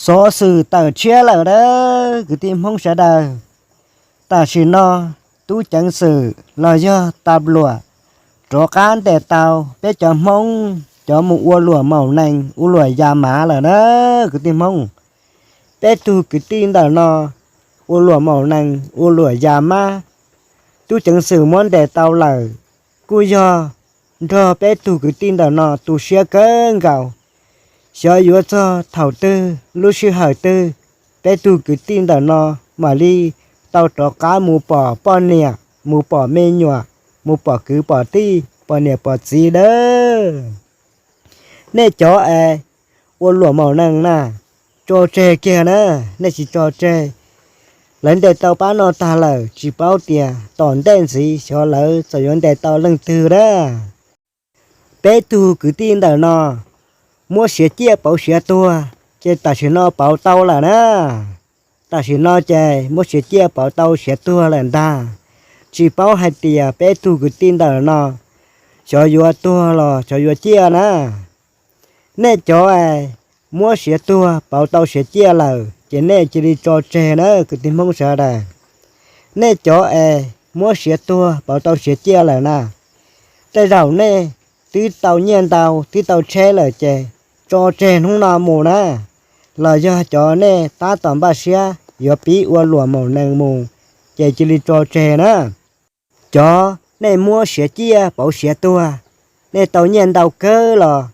Xov xwm tawm tshiab lawm dab kwv tij Hmoob sawv daws. Tam sim no tub ceev xwm los yog tas pluam rov qab ntes tau peb cov Hmoob cov mus ua luam maum nees ua luam ya mav lawm na kwv tij Hmoob. Peb tug kwv tij ntawm no ua luam maum nees ua luam ya mab, tub ceev xwm muab ntes tau lawm, kuj yog nrog peb tug kwv tij ntawm no tu siab kawg nkaus. Xyov yuav txog thaum twg lub sij hawm twg, peb tug kwv tij ntawm no mam li tau rov qab mus pom poj niam, mus pom me nyuam, mus pom kwv pom tij, pom niam pom txiv dab. Nej cov es ua luam maum nees na, tso tseg kiag na, nej tsis tso tseg. Lawv ntes tau pab no tag lawm tsis paub tias tom ntej ntxiv xyov lawv txawm yuav ntes tau leej twg dab. Peb tug kwv tij ntawm no muab siav ciaj pauv siav tuag, ces tam sim no pauv tau lawm na. Tam sim no ces muab siav ciaj pauv tau siav tuag lawm ntag. Tsis paub hais tias peb tug kwv tij ntawm no xyov yuav tuag los xyov yuav ciaj na. Nej cov es muab siav tuag pauv tau siav ciaj lawm ces nej cia li tso tseg na kwv tij Hmoob sawv daws. Nej cov es muab siav tuag pauv tau siav ciaj lawm na, tej zaum nej twb tau nyiaj ntau twb tau tsheb lawm ces tso tseg hnub no mus na, los yog cov nej tab tom npaj siab yuav pib ua luam maum nees mus, ces cia li tso tseg na. Cov nej muab siav ciaj pauv siav tuag, nej tau nyiaj ntau kawg los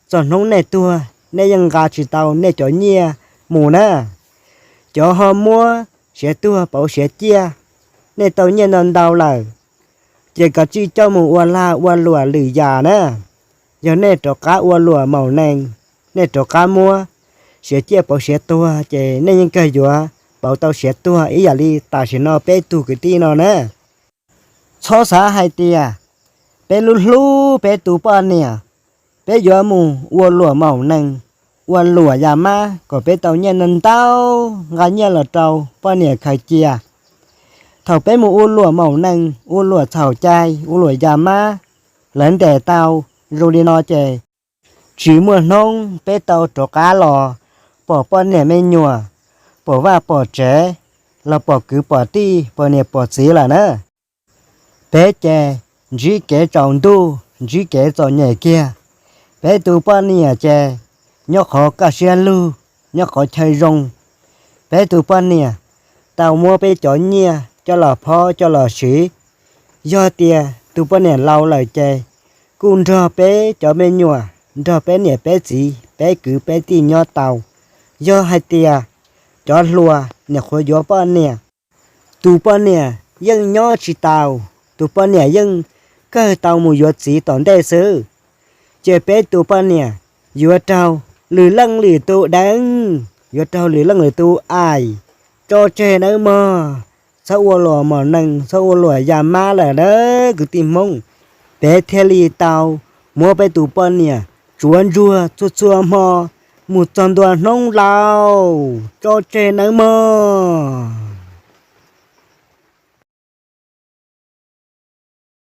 txog hnub nej tuag nej yeej nqa tsis tau nej cov nyiaj mus na. Cov ho muab siav tuag pauv siav ciaj, nej tau nyiaj ntau ntau lawm, ces kav tsij coj mus ua lag ua luam lwm yam na. Yog nej rov qab ua luam maum nees, nej rov qab muab siav ciaj pauv siav tuag ces nej yeej kawg yuav pauv tau siav tuag ib yam li tam sim no peb tug kwv tij no na. Txhob xav hais tias peb lub hlub peb tus poj niam, peb yuav mus ua luam maum nees, ua luam ya mab kom peb tau nyiaj ntau ntau, nqa nyiaj los rau poj niam khaws cia. Thaum peb mus ua luam maum nees, ua luam txhaum cai, ua luam ya mab, lawv ntes tau zoo li no ces tsis muaj hnub peb tau rov qab los pom poj niam me nyuam, pom vaj pom tsev, los pom kwv pom tij, pom niam pom txiv lawm na. Peb ces ntsib kev tsaus ntuj, ntsib kev txom nyem kiag. Peb tus poj niam ces nyob qhov kaj siab lug, nyob qhov chaw zoo. Peb tus poj niam tau muab peb cov nyiaj coj los phob coj los siv. Yog tias tus poj niam laus lawm ces kuj nrog peb cov me nyuam, nrog peb niam peb txiv, peb kwv peb tij nyob tau. Yog hais tias cov hluas nyuam qhuav yuav poj niam, tus poj niam yeej nyob tsis tau, tus poj niam yeej kawg tau mus yuav txiv tom ntej xwb. Ces peb tus poj niam yuav raug lwm leej lwm tus deev, yuav raug lwm leej lwm tus aim, tso tseg nawb mog. Txhob ua luam maum nees, txhob ua luam ya mab lawm dab kwv tij Hmoob. Peb thiaj li tau muab peb tus poj niam tsuav ntsuag txhua txhua hmo mus txog ntua hnub laus, tso tseg nawb mog.